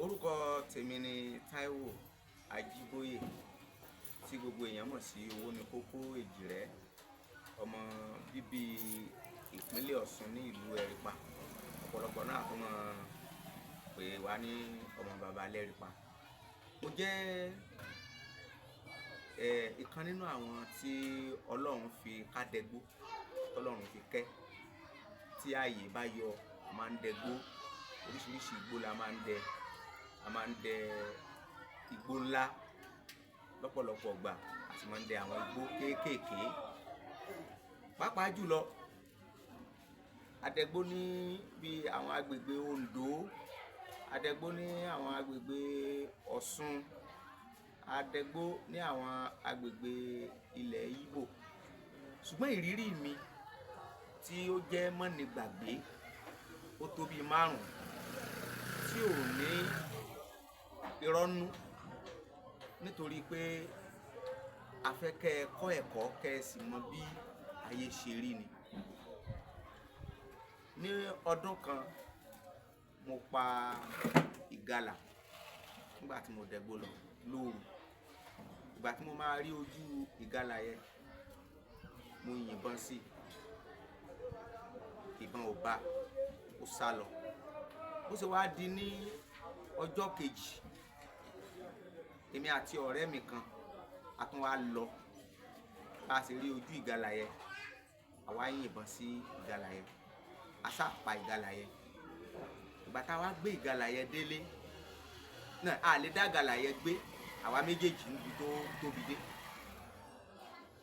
Orúkọ tèmi ni Táíwò Ajíbóyè, tí gbogbo èèyàn mọ̀ sí Owónikókó Èjìrẹ́, ọmọ bíbí ìpínlẹ̀ Ọ̀ṣun ní ìlú Ẹ̀rìpá. Ọ̀pọ̀lọpọ̀ náà tó máa pè wá ní ọmọ bàbá Lẹ́rìpá. Mo jẹ́ ìkan nínú àwọn tí Ọlọ́run fi kádẹ́gbó, tọ́lọ́run fi kẹ́. Tí ààyè bá yọ, a máa ń dẹgbó. Oríṣiríṣi igbó la máa ń dẹ. A máa ń dẹ igbó ńlá lọ́pọ̀lọpọ̀ ìgbà, a sì máa ń dẹ àwọn igbó kéékèèké. Pàápàá jùlọ, adẹgbó ní bí àwọn agbègbè Oǹdó, adẹgbó ní àwọn agbègbè Ọ̀ṣun, adẹgbó ní àwọn agbègbè ilẹ̀ Íbò. Ṣùgbọ́n ìrírí mi tí ó jẹ́ mọ́ni gbàgbé, ó tó bí márùn-ún tí ò ní irọ́ nú, nítorí pé a fẹ́ kẹ́ ẹ kọ́ ẹ̀kọ́, kẹ́ ẹ sì mọ bí ayé ṣe rí ni. Ní ọdún kan, mo pa ìgalà nígbà tí mo dẹgbó lọ lóru. Ìgbà tí mo máa rí ojú ìgalà yẹn, mo yìnbọn sí i. Ìbọn ò bá, ó sá lọ. Ó sì wá di ní ọjọ́ kejì, èmi àti ọ̀rẹ́ mi kan, a tún wá lọ. Bá ṣe rí ojú ìgalà yẹn, àwa yìnbọn sí ìgalà yẹn, a sá pa ìgalà yẹn. Ìgbà tá a wá gbé ìgalà yẹn délé náà, a lè dá ìgalà yẹn gbé àwa méjèèjì níbi tó tóbi dé.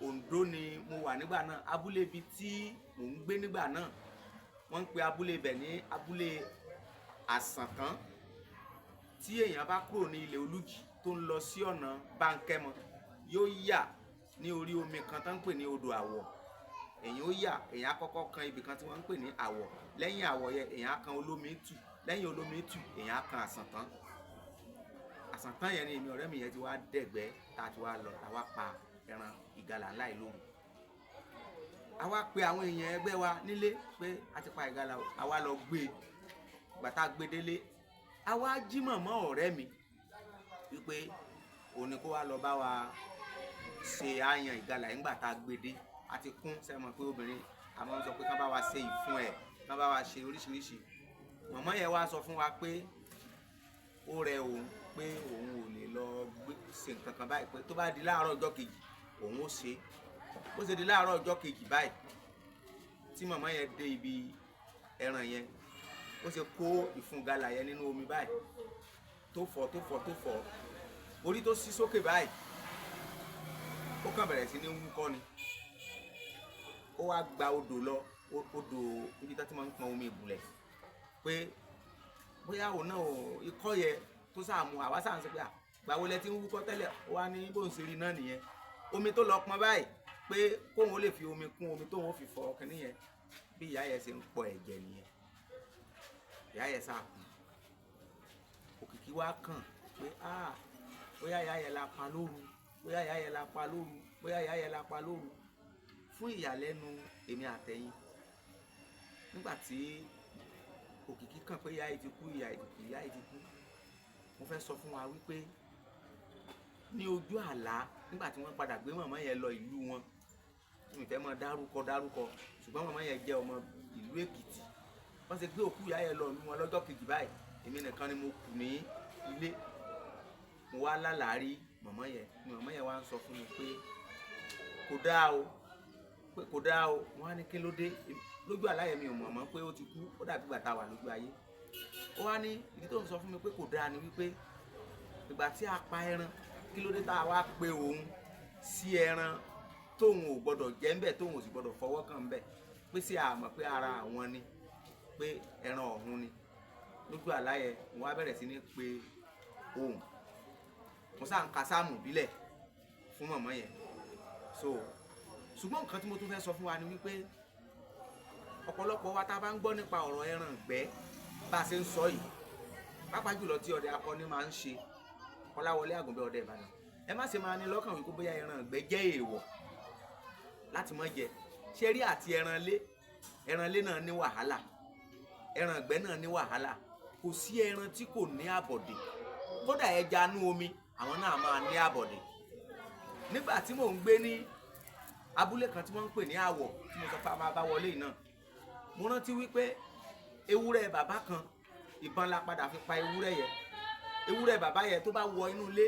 Oǹdó ni mo wà nígbà náà. Abúlé ibi tí mò ń gbé nígbà náà, wọ́n ń pe abúlé ibẹ̀ ní abúlé Àsàntán. Tí èèyàn bá kúrò ní ilẹ̀ Olújì tó ń lọ sí ọ̀nà Bánkẹ́mọ, yóò yà ní orí omi kan tó ń pè ní odò Àwọ̀. Èèyàn ó yà, èèyàn á kọ́kọ́ kan ibì kan tí wọ́n ń pè ní Àwọ̀. Lẹ́yìn Àwọ̀ yẹn, èèyàn á kan Olómiìtù. Lẹ́yìn Olómiìtù, èèyàn á kan Àsàntán. Àsàntán yẹn ni èmi ọ̀rẹ́ mi yẹn ti wá dẹ̀gbẹ́, tá a ti wá lọ, tá a wá pa ẹran ìgalà ńlá yìí lóru. A wá pe àwọn èèyàn ẹgbẹ́ wa nílé pé a ti pa ìgalà o. A wá lọ gbé e. Ìgbà tá a gbé délé, a wá jí mọ̀mọ́ ọ̀rẹ́ mi wípé òun ni kó wá lọ bá wa ṣe àyàn ìgalà yìí. Nígbà tá a gbé dé, a ti kún sẹ́mọ̀ pé obìnrin a máa ń sọ pé kán bá wa ṣe ìfun ẹ̀, kán bá wa ṣe oríṣiríṣi. Mọ̀mọ́ yẹn wá sọ fún wa pé ó rẹ òun, pé òun ò lè lọ gbé ṣe nǹkan kan báyìí, pé tó bá di láàárọ̀ ọjọ́ kejì, òun ó ṣe. Bó ṣe di láàárọ̀ ọjọ́ kejì báyìí, tí mọ̀mọ́ yẹn dé ibi ẹran yẹn, ó ṣe kó ìfun ìgalà yẹn nínú omi báyìí, tó fọ̀, tó fọ̀, tó fọ̀, orí tó ṣí sókè báyìí, ó kàn bẹ̀rẹ̀ sí ní wúkọ́ ni. Ó wá gba odò lọ, odò ibi tó ti máa ń pọn omi ìbùlẹ̀, pé bóyá òun náà ò ikọ́ yẹ tó sáà mú. Àwa sáà ń sọ pé à gbàwo lẹ ti ń wúkọ́ tẹ́lẹ̀? Ó wá ní bóun ṣe rí náà nìyẹn, omi tó lọ pọn báyìí, pé kóun ó lè fi omi kún omi tóun ó fi fọ kínní yẹn. Bí ìyá yẹn ṣe ń pọ ẹ̀jẹ̀ nìyẹn. Ìyá yẹn sáà kú. Òkìkí wá kàn pé ah, bóyá ìyá yẹn la pa lóru, bóyá ìyá yẹn la pa lóru, bóyá ìyá yẹn la pa lóru. Fún ìyàlẹ́nu èmi àtẹ̀yin, nígbà tí òkìkí kàn pé ìyá yìí ti kú, ìyá yìí ti kú, ìyá yìí ti kú, mo fẹ́ sọ fún wa wípé ní ojú àlá, nígbà tí wọ́n padà gbé màmá yẹn lọ ìlú wọn, tí mi fẹ́ mọ dárúkọ dárúkọ, ṣùgbọ́n màmá yẹn jẹ́ ọmọ ìlú Èkìtì. Wọ́n ṣe gbé òkú ìyá yẹn lọ ìlú wọn lọ́jọ́ kejì báyìí, èmi nìkan ni mo kù ní ilé. Mo wá lálàárí màmá yẹn ni. Màmá yẹn wá ń sọ fún mi pé kò dáa o, pé kò dáa o. Wọ́n á ní kí ló dé? Lójú àlá yẹn, mi ò mọ̀ mọ́ pé ó ti kú. Ó dàbí ìgbà tá a wà lójú ayé. Ó wá ní ìdí tó ń sọ fún mi pé kò dáa ni wípé ìgbà tí a pa ẹran, kí ló dé tá a wá pe òun sí ẹran tóun ò gbọdọ̀ jẹ ńbẹ̀, tóun ò sì gbọdọ̀ fọwọ́ kàn ńbẹ̀, pé sí àmọ̀ pé ara àwọn ni, pé ẹran ọ̀hún ni. Lójú àlá yẹn, mo wá bẹ̀rẹ̀ sí ní pe ohùn, mo sáà ń ka sáàmù bílẹ̀ fún mọ̀mọ́ yẹn. So ṣùgbọ́n nǹkan tí mo tún fẹ́ sọ fún wa ni wípé ọ̀pọ̀lọpọ̀ wa tá a bá ń gbọ́ nípa ọ̀rọ̀ ẹran ìgbẹ́ bá a ṣe ń sọ yìí, pàápàá jùlọ tí ọdẹ akọni máa ń ṣe, Kọ́láwọlé Àgùnbẹ́ ọdẹ Ìbàdàn, ẹ má ṣe máa ní lọ́kàn wípé bóyá ẹran ìgbẹ́ jẹ́ èèwọ̀ láti má jẹ. Ṣé rí àti ẹran lé, ẹran lé náà ní wàhálà, ẹran ìgbẹ́ náà ní wàhálà. Kò sí ẹran tí kò ní àbọ̀dè. Kódà ẹja inú omi, àwọn náà máa ní àbọ̀dè. Nígbà tí mò ń gbé ní abúlé kan tí wọ́n ń pè ní Àwọ̀, tí mo sọ pé a máa bá wọlé yìí náà, mo rántí wípé ewúrẹ́ bàbá kan, ìbọn la padà fi pa ewúrẹ́ yẹn. Ewúrẹ́ bàbá yẹn, tó bá wọ inú ilé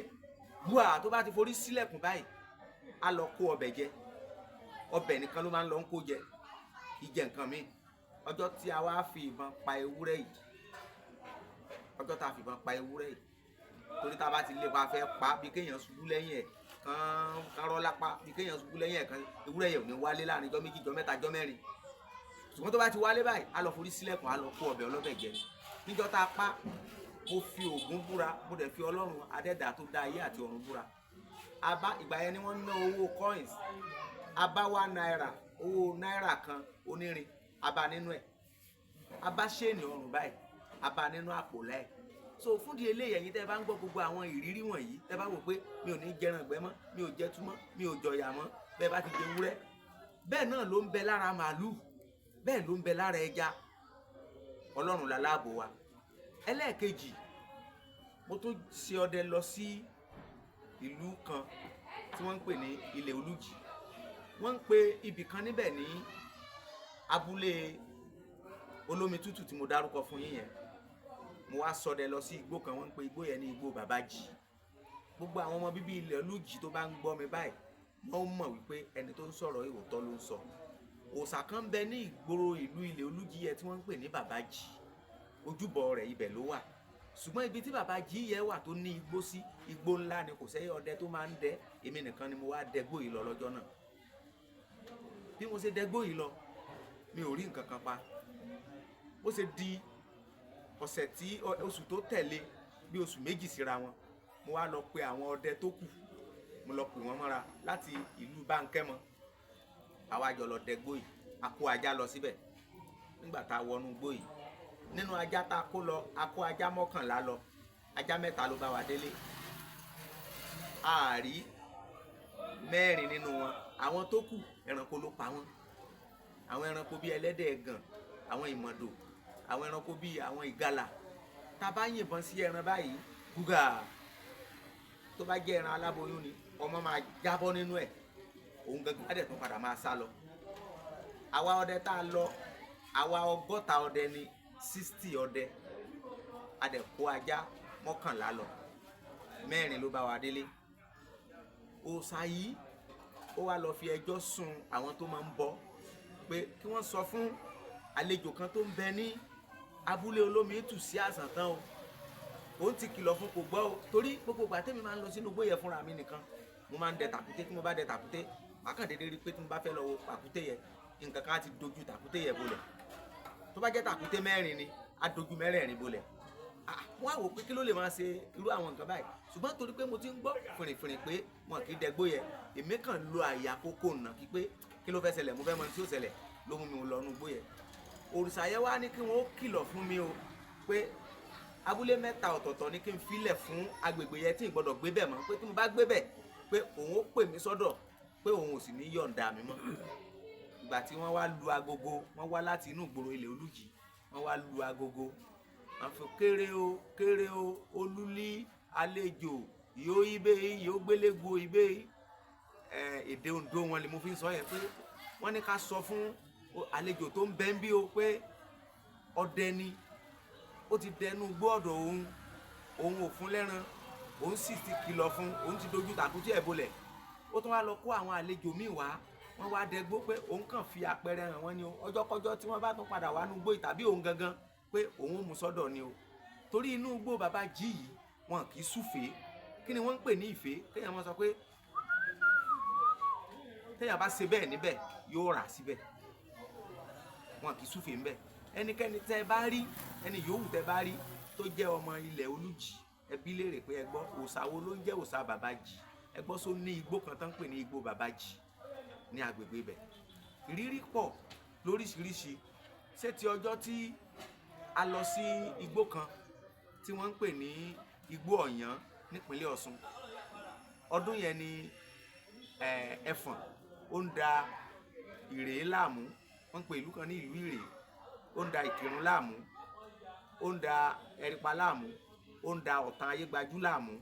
búà, tó bá ti forí sílẹ̀kùn báyìí, á lọ kó ọbẹ̀ jẹ. Ọbẹ̀ nìkan ló máa ń lọ ń kó jẹ, kì í jẹ nǹkan míì. Ọjọ́ tí a wá fi ìbọn pa ewúrẹ́ yìí, ọjọ́ tá a fi ìbọn pa ewúrẹ́ yìí, torí tá a bá ti lé pa fẹ́ pa, bí kéèyàn ṣubú lẹ́yìn ẹ̀ kán kán rọ́ lápá, bí kéèyàn ṣubú lẹ́yìn ẹ̀ kán, ewúrẹ́ yẹn ò ní wálé láàrin ijọ́ 2, ijọ́ 3, ijọ́ 4. Ṣùgbọ́n tó bá ti wálé báyìí, á lọ forí sílẹ̀kùn, á lọ kó ọbẹ̀ ọlọ́bẹ̀ jẹ. Níjọ́ tá a pa, mo fi Ògún búra, mo dẹ̀ fi Ọlọ́run adẹ́dà tó dá ayé àti ọ̀run búra. Abá ìgbà yẹn ni wọ́n ná owó coins. Abá ₦1, owó náírà kan onírin, abá nínú ẹ̀. Abá ṣéènì ọrùn báyìí, abá nínú àpò láì. So fún di eléyìí, ẹ̀yin tẹ́ bá ń gbọ́ gbogbo àwọn ìrírí wọ̀nyí, tẹ́ bá wò pé mi ò ní jẹran ìgbẹ́ mọ́, mi ò jẹ tú mọ́, mi ò jọyà mọ́, bẹ́ẹ̀ bá ti jẹ ewúrẹ́, bẹ́ẹ̀ náà ló ń bẹ lára màálùú, bẹ́ẹ̀ ló ń bẹ lára ẹja. Ọlọ́run la láàbò wa. Ẹlẹ́ẹ̀kejì, mo tún ṣe ọdẹ lọ sí ìlú kan tí wọ́n ń pè ní Ilẹ̀ Olújì. Wọ́n ń pe ibì kan níbẹ̀ ní abúlé olómi tútù tí mo dárúkọ fún yín yẹn. Mo wá ṣọdẹ lọ sí igbó kan, wọ́n ń pe igbó yẹn ní igbó Bàbájì. Gbogbo àwọn ọmọ bíbí Ilẹ̀ Olújì tó bá ń gbọ́ mi báyìí, wọ́n mọ̀ wípé ẹni tó ń sọ̀rọ̀ òótọ́ ló ń sọ. Òòṣà kan bẹ ní ìgboro ìlú Ilẹ̀ Olújì yẹn tí wọ́n ń pè ní Bàbájì. Ojúbọ rẹ̀ ibẹ̀ ló wà. Ṣùgbọ́n ibi tí Bàbájì yẹn wà tó ní igbó sí, igbó ńlá ni, kò sẹ́yìn ọdẹ tó máa ń dẹ. Èmi nìkan ni mo wá dẹgbó yìí lọ lọ́jọ́ náà. Bí mo ṣe dẹgbó yìí lọ, mi ò rí nǹkan kan pa. Bó ṣe di ọ̀sẹ̀ tí oṣù tó tẹ̀lé, bí oṣù 2 síra wọn, mo wá lọ pe àwọn ọdẹ tó kù. Mo lọ pè wọ́n mọ́ra láti ìlú Bánkẹ́mọ. Àwa jọ lọ dẹgbó yìí. A kó ajá lọ síbẹ̀. Nígbà tá a wọnú igbó yìí, nínú ajá tá a kó lọ, a kó ajá 11 lọ, ajá 3 ló bá wa délé. A rí 4 nínú wọn. Àwọn tó kù, ẹranko ló pa wọ́n. Àwọn ẹranko bíi ẹlẹ́dẹ̀ ẹ̀gàn, àwọn ìmọ̀dò, àwọn ẹranko bíi àwọn ìgalà. Tá a bá yìnbọn sí ẹran báyìí gúgà, tó bá jẹ́ ẹran aláboyún ni, ọmọ máa jábọ́ nínú ẹ̀, òun gangan á dẹ̀ tún padà máa sá lọ. Àwa ọdẹ tá a lọ, àwa 60 ọdẹ ni, 60 ọdẹ. A dẹ̀ kó ajá 11 lọ, 4 ló bá wa délé. Òòṣà yìí ó wá lọ fi ẹjọ́ sùn àwọn tó máa ń bọ pé kí wọ́n sọ fún àlejò kan tó ń bẹ ní abúlé olómi tù sí Àsàntán o, òun ti kìlọ̀ fún, kò gbọ́ o. Torí gbogbo ìgbà tẹ́mi máa ń lọ sínú igbó yẹn fúnra mi nìkan, mo máa ń dẹ tàkúté. Tí mo bá dẹ tàkúté, má kàn déédéé rí pé tí mo bá fẹ́ lọ wo tàkúté yẹn, nǹkan kan á ti dojú tàkúté yẹn bolẹ̀. Tó bá jẹ́ tàkúté 4 ni, á dojú mẹ́rẹ̀ẹ̀rin bolẹ̀. Wọ́n á wò pé kí ló lè máa ṣe irú àwọn nǹkan báyìí. Ṣùgbọ́n torí pé mo ti ń gbọ́ fìrìfìrì pé wọn kì í dẹgbó yẹn, èmi kàn lo àyà kókó nà kí pé kí ló fẹ́ ṣẹlẹ̀, mo fẹ́ mọ ohun tí ó ṣẹlẹ̀ ló mú mi lọ inú igbó yẹn. Òrìṣà yẹn wá ní kí wọ́n ó kìlọ̀ fún mi o, pé abúlé 3 ọ̀tọ̀ọ̀tọ̀ ní kí n filẹ̀ fún agbègbè yẹn tí n gbọ́dọ̀ gbé bẹ̀ mọ́, pé tí mo bá gbé bẹ̀, pé òun ó pè mí sọ́dọ̀, pé òun ò sì ní yọ̀ǹda mi mọ́. Ìgbà tí wọ́n wá lu agogo, wọ́n wá láti inú ìgboro Ilẹ̀ Olújì, wọ́n wá lu agogo, wọ́n fi kéré o, kéré o, olúlí àlejò yóò ibé yóò gbélégbò ibé. Èdè Oǹdó wọn ni mo fi ń sọ yẹn, pé wọ́n ní ká sọ fún àlejò tó ń bẹ ń bí o pé ọdẹ ni, ó ti dẹnu gbọ́ ọ̀dọ̀ òun, òun ò fún lẹ́ran, òun sì ti kìlọ̀ fún, òun ti dojú tàkútì ẹ̀ bolẹ̀. Ó tún wá lọ kó àwọn àlejò míì wá, wọ́n wá dẹgbó, pé òun kàn fi àpẹẹrẹ hàn wọ́n ni o, ọjọ́kọ́jọ́ tí wọ́n bá tún padà wá nú igbó yìí tàbí òun gangan, pé òun ò mú sọ́dọ̀ ni o. Torí inú igbó Bàbá Jí yìí, wọn kì í súfèé. Kí ni wọ́n ń pè ní ìfé? Kéèyàn máa sọ pé téèyàn bá ṣe bẹ́ẹ̀ níbẹ̀, yóò rà síbẹ̀. Wọn kì í súfèé ńbẹ̀. Ẹnikẹ́ni tẹ́ bá rí, ẹni yòówù tẹ́ bá rí tó jẹ́ ọmọ Ilẹ̀ Olújì, ẹ bi léèrè pé ẹ gbọ́, òòṣà wo ló ń jẹ́ òòṣà Bàbá Jì? Ẹ gbọ́, só ní igbó kan tó ń pè ní igbó Bàbá Jì ní agbègbè ibẹ̀? Ìrírí pọ̀ lóríṣiríṣi. Ṣé ti ọjọ́ tí a lọ sí igbó kan tí wọ́n ń pè ní igbó Ọ̀yán nípínlẹ̀ Ọ̀ṣun, ọdún yẹn ni ẹfọ̀n ó ń da Ìrèé láàmú. Wọ́n ń pè ìlú kan ní ìlú Ìrèé, ó ń da Ìkìrun láàmú. Ó ń da Ẹ̀rìpa láàmú, ó ń da Ọ̀tàn Ayégbájú láàmú.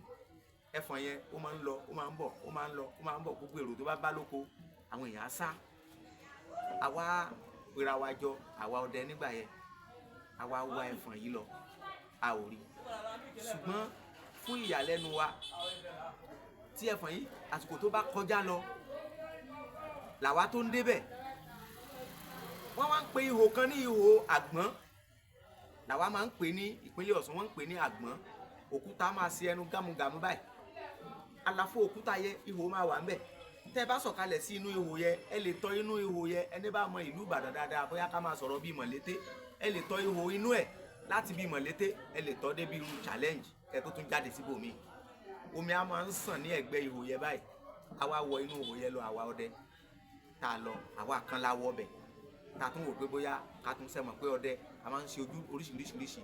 Ẹfọ̀n yẹn ó máa ń lọ, ó máa ń bọ̀, ó máa ń lọ, ó máa ń bọ̀. Gbogbo èrò tó bá bá lóko, àwọn èèyàn á sá. Àwa pera wa jọ, àwa ọdẹ nígbà yẹn, àwa wá ẹfọ̀n yìí lọ, a ò rí. Ṣùgbọ́n fún ìyàlẹ́nu wa, tí ẹfọ̀n yìí àsìkò tó bá kọjá lọ làwa tó ń débẹ̀. Wọ́n wá ń pe ihò kan ní ihò àgbọ̀n, làwa máa ń pè ní ìpínlẹ̀ Ọ̀ṣun, wọ́n ń pè ní àgbọ̀n. Òkúta máa ṣe ẹnu gámugàmu báyìí, àlàfo òkúta yẹ ihò máa wà ńbẹ̀. Tẹ́ ẹ bá sọ̀kalẹ̀ sí inú ihò yẹ, ẹ lè tọ́ inú ihò yẹ. Ẹni bá mọ ìlú Ìbàdàn dáadáa, bóyá ká máa sọ̀rọ̀ bíi Mọ̀lété, ẹ lè tọ́ ihò inú ẹ̀ láti bíi Mọ̀lété, ẹ lè tọ́ débi irú Challenge kẹ́ tó tún jáde síbòmíì. Omi á máa ń sàn ní ẹ̀gbẹ́ ihò yẹ báyìí. Àwa wọ inú ihò yẹ lọ, àwa ọdẹ tá a lọ, àwa kan la wọ bẹ̀, tá a tún wò pé bóyá ká tún sẹ́mọ̀ pé ọdẹ a máa ń ṣe ojú oríṣiríṣiríṣi.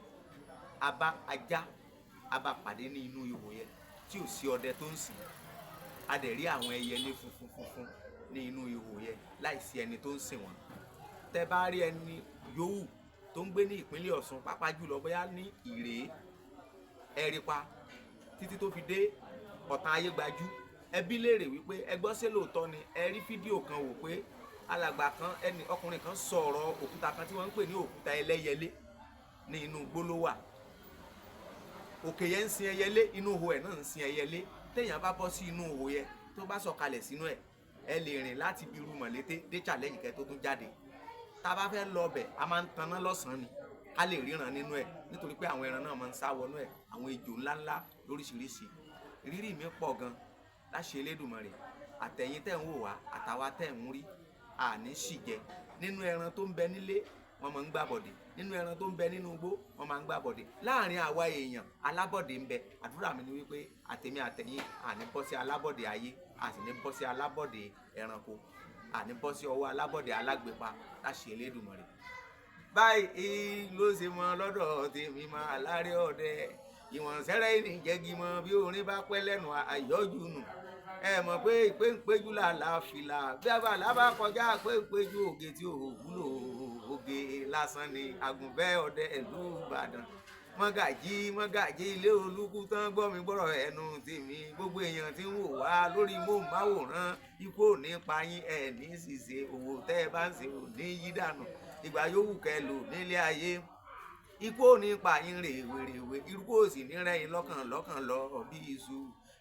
A bá ajá, a bá pàdé ní inú ihò yẹn tí ò sí ọdẹ tó ń sìn. A dẹ̀ rí àwọn ẹyẹlé funfun funfun ní inú ihò yẹn láì sí ẹni tó ń sìn wọ́n. Tẹ́ bá rí ẹni yòówù tó ń gbé ní ìpínlẹ̀ Ọ̀ṣun, pàápàá jùlọ bóyá ní Ìrèé, Ẹ̀rìpa, títí tó fi dé Ọ̀tàn Ayégbájú, ẹbí léèrè wípé ẹ gbọ́ ṣé lóòótọ́ ni ẹ rí fídíò kan wò pé alàgbà kan, ẹni ọkùnrin kan sọ̀rọ̀ òkúta kan tí wọ́n ń pè ní òkúta ẹlẹ́yẹlé ní inú igbó ló wà. Òkè yẹn ń sin ẹyẹlé, inú ihò ẹ̀ náà ń sin ẹyẹlé. Téèyàn bá bọ́ sí inú ihò yẹn, tó bá sọ̀kalẹ̀ sínú ẹ̀, ẹ lè rìn láti ibi irú Mọ̀lété dé Challenge kẹ́ tó tún jáde. Tá a bá fẹ́ lọ ọbẹ̀, a máa ń taná lọ́sàn-án ni ká lè ríran nínú ẹ̀, nítorí pé àwọn ẹran náà máa ń sá wọnú ẹ̀, àwọn ejò ńláńlá lóríṣiríṣi. Ìrírí mi pọ̀ gan láṣẹ Elédùmarè. Àtẹ̀yìn tẹ̀ ń wò wá, àtàwa tẹ̀ ń rí, àní sì jẹ. Nínú ẹran tó ń bẹ nílé, wọ́n máa ń gbàbọ̀dè. Nínú ẹran tó ń bẹ nínú igbó, wọ́n máa ń gbàbọ̀dè. Láàrin àwa èèyàn, alábọ̀dé ń bẹ. Àdúrà mi ni wípé àtẹ̀mí àtẹ̀yìn àní bọ́ sí alábọ̀dé ayé, a sì ní bọ́ sí alábọ̀dé ẹranko, àní bọ́ sí ọwọ́ alábọ̀dé alágbèpa láṣẹ Elédùmarè. Báyìí ló ṣe mọ lọ́dọ̀ tèmi máa láre ọdẹ ìwọ̀n sẹ́rẹ́ ìnìjẹ́gi mọ bí orin bá pẹ́ lẹ́nu àyọ́jú nù. Ẹ mọ̀ pé ìpéǹpéjú làlà fìlà bí abàlá bá kọjá péǹpéjú, ògè tí ò wúlò ògè lásán ni. Àgùnbẹ́ ọdẹ ìlú Ìbàdàn, mọ́gàjí mọ́gàjí ilé olúkú tán gbọ́ mi gbọ́rọ̀ ẹnu tèmi. Gbogbo èèyàn tí ń wò wá lórí móhùnmáwòrán, ikú ò ní pa yín, ẹ̀ ní ṣìṣe, òwò tẹ́ ẹ bá ń ṣe ò ní yí dànù. Ìgbà yòówù kẹ́ lò nílé ayé, ikú ò ní pa yín rèwerèwe, ikú ò sì ní rẹ́yìn lọ́kàn lọ́kàn lọ bí iṣu.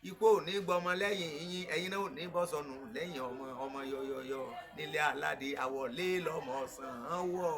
Ikú ò ní gbọmọ lẹ́yìn yín, ẹ̀yin náà ò ní bọ́ sọnù lẹ́yìn ọmọ ọmọ yọyọyọ nílé aládé àwọ̀lé lọ́mọ sàn án wọ̀.